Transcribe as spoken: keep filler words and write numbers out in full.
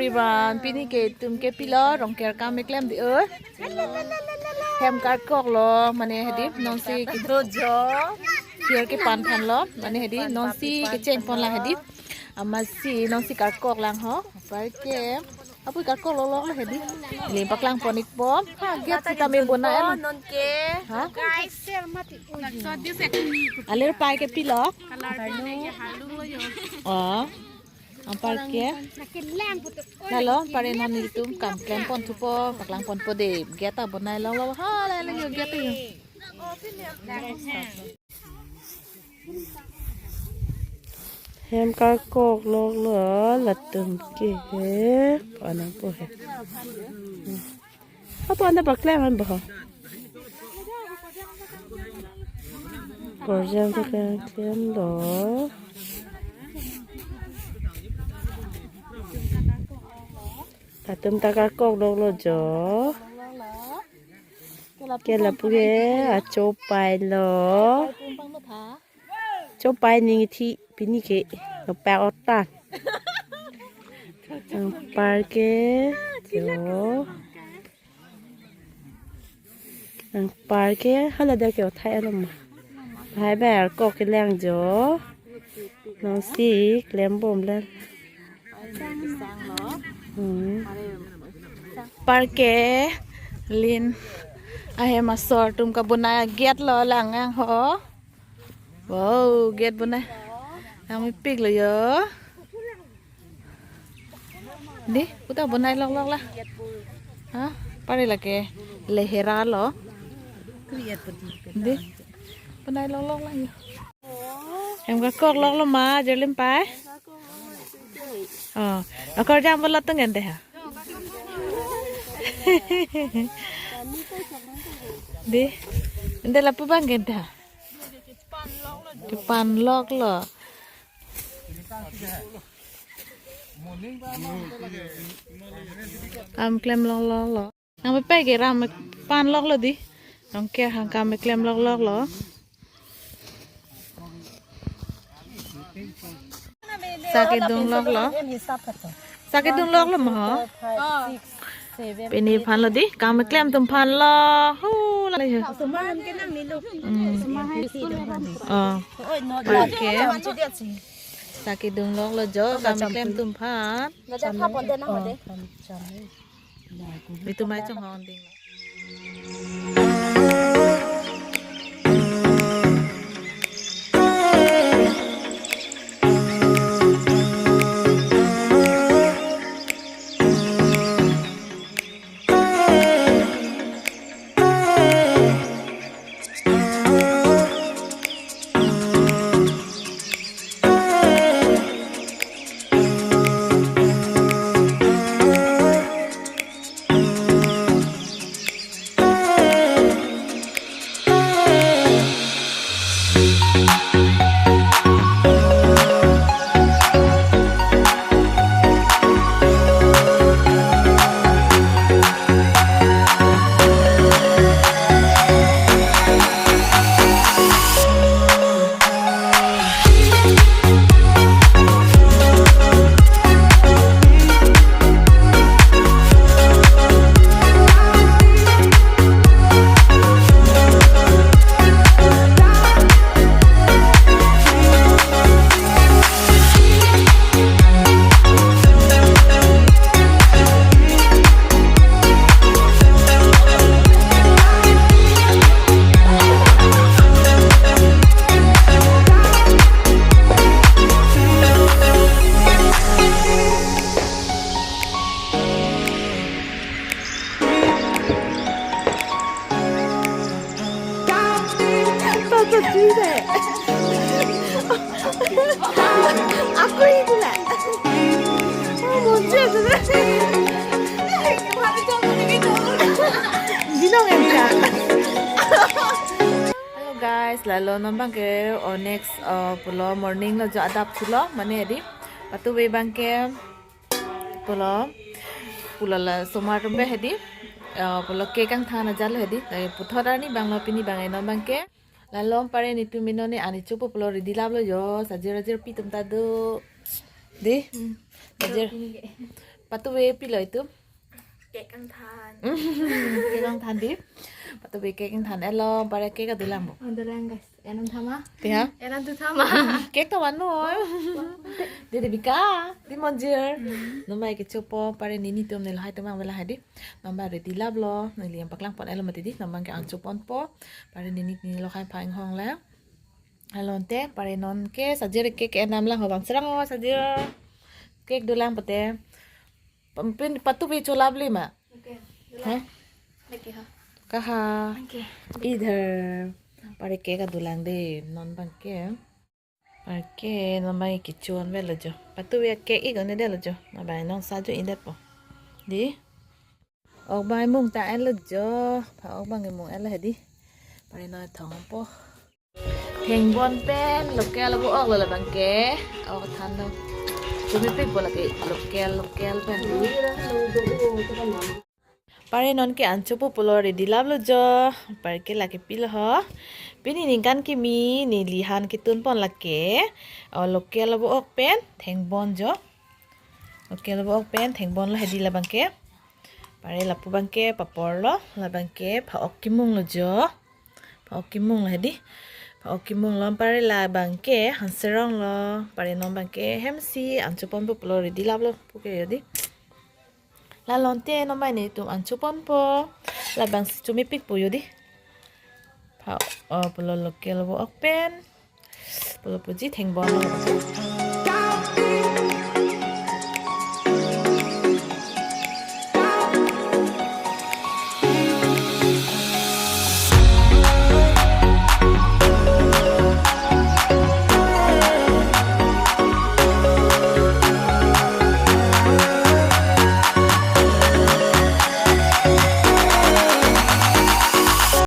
Ivan, pini ke itum ke pilo, rong ker kam keklem di, eh. Hem karkok lo, mane hedi, nonsi ke dojo. Ker kepan than lo, mane hedi, nonsi kecheng pon lang hedi. Amatsi, nonsi karkok lang ho. Apar ke, apui karkok lo lo hedi. Lim paklang pon ikpo. Ha, get sitame bonai lo. Non ke. Ha? Guys, alir pai ke pilo. Oh. Apar ke. Lalo, pare non nelitum kam klem pon thupo, paklang ponpo de. Get ta bonai lo lo. Ha, la la yo get yo. Hem karkok lo lo latum ke he. Anang po he. Apo anda paklem an bo. Korjang paklem klem lo. Latum ta karkok lo lo jo. Ke lapu ke achopai lo. Chopai ning thi pini ke nopak otan. Apar ke jo. Apar ke hala dak ke othai alom ma. Hai bai arkok kelang jo. Nonsi klem bom lang. Hmm. Apar ke lin ahem asor atum kabonai get lo lang ang ho. Wow, get bonai. Nangmepik lo yo. Di, kuta bonai lok lok la. Ha? Pare lake lehera lo. Di. Bonai lok lok la yo. Hem karkok lok lo ma, Jerlim pai. Oh, akor jam bolot tung gente ha. Di. Ente lapu bang gente ha. Kepan lok lo. Kam klem lok lok lo. Nangpepai ke ram pan lok lo di. Nang ke hang kam klem lok lok lo. Sa kedung lok lo. Sa kedung lok lo mo. Pini aphan lo di, kam klem atum aphan lo. Hu la le. Hmm. Oh. Okay. Sa kedung lok lo jo, kam klem atum aphan. Nelitum mai chonghong ding. Ako itu lah. Oh, muncul sudah. Binong ya, Kak? Hello guys, lalo non abang ke, oh, next, uh, pulo morning lo jo adap pulo, mane di. Patu be abang ke pulo, pulo la somar tum be hedi. Uh, pulo ke kangthan ajal hedi. Lagi puthot arni abang lo pini abang e non abang ke. Lalo pare nelitum mino ne ani chupo pulo ready lap lo jo, sajir ajir pi atum ta do. Di? Sajir. Patuve pilo itum. Cake ang than. Cake ang than di. Patuve cake ang than. Elo, pare cake adulang mo. Adulang guys. Enam thama. Tiha? Enam tu thama. Cake to one mo. Dede bika. Di monjir. Nombai kechopo pare nini tum nelo hai tumang bela hadi. Nombai ready laplo. Neli yang paklang pon elo mati di. Nombai ke angcho ponpo. Pare nini nelo hai phang hong le. Alonte pare non ke sajir cake enam lang ho bang serang o sajir. Cake dulang pate. Pampin patuve cholap le ma. Okay. Hah? Lagi ha. Kaha. Okay. Idhar. Pare cake adulang de non bang ke. Pare ke non bang kechon velo jo. Patuve cake ik on-e detlo jo. Ma bang non sajo indet po. Di. Ok bang mung ta enlo jo. Pha ok bang mung enlo hadi. Pare non thongpo. Thengbon pen local abo ok lo labang ke. Ok than lo. Chomepikpo lake local local pen di. Pare non ke angchopo pulo ready laplo jo. Pare ke lake pilo ho. Pini ningkan kimi neli han ketun pon lake. O local abo ok pen thengbon jo. Local abo ok pen thengbon lo hadi labang ke. Pare lapu bang ke papor lo, labang ke pha ok kemung lo jo. Pha ok kemung lo hadi. Pha ok kemung lo pare labang ke hanserong lo. Pare non bang ke hemsi angcho ponpo pulo ready laplo puke yo di. Lalonte nombai netum angcho ponpo. Labang si chomepikpo yo di. Pha o pulo local abo ok pen. Pulo puji thengbon lo.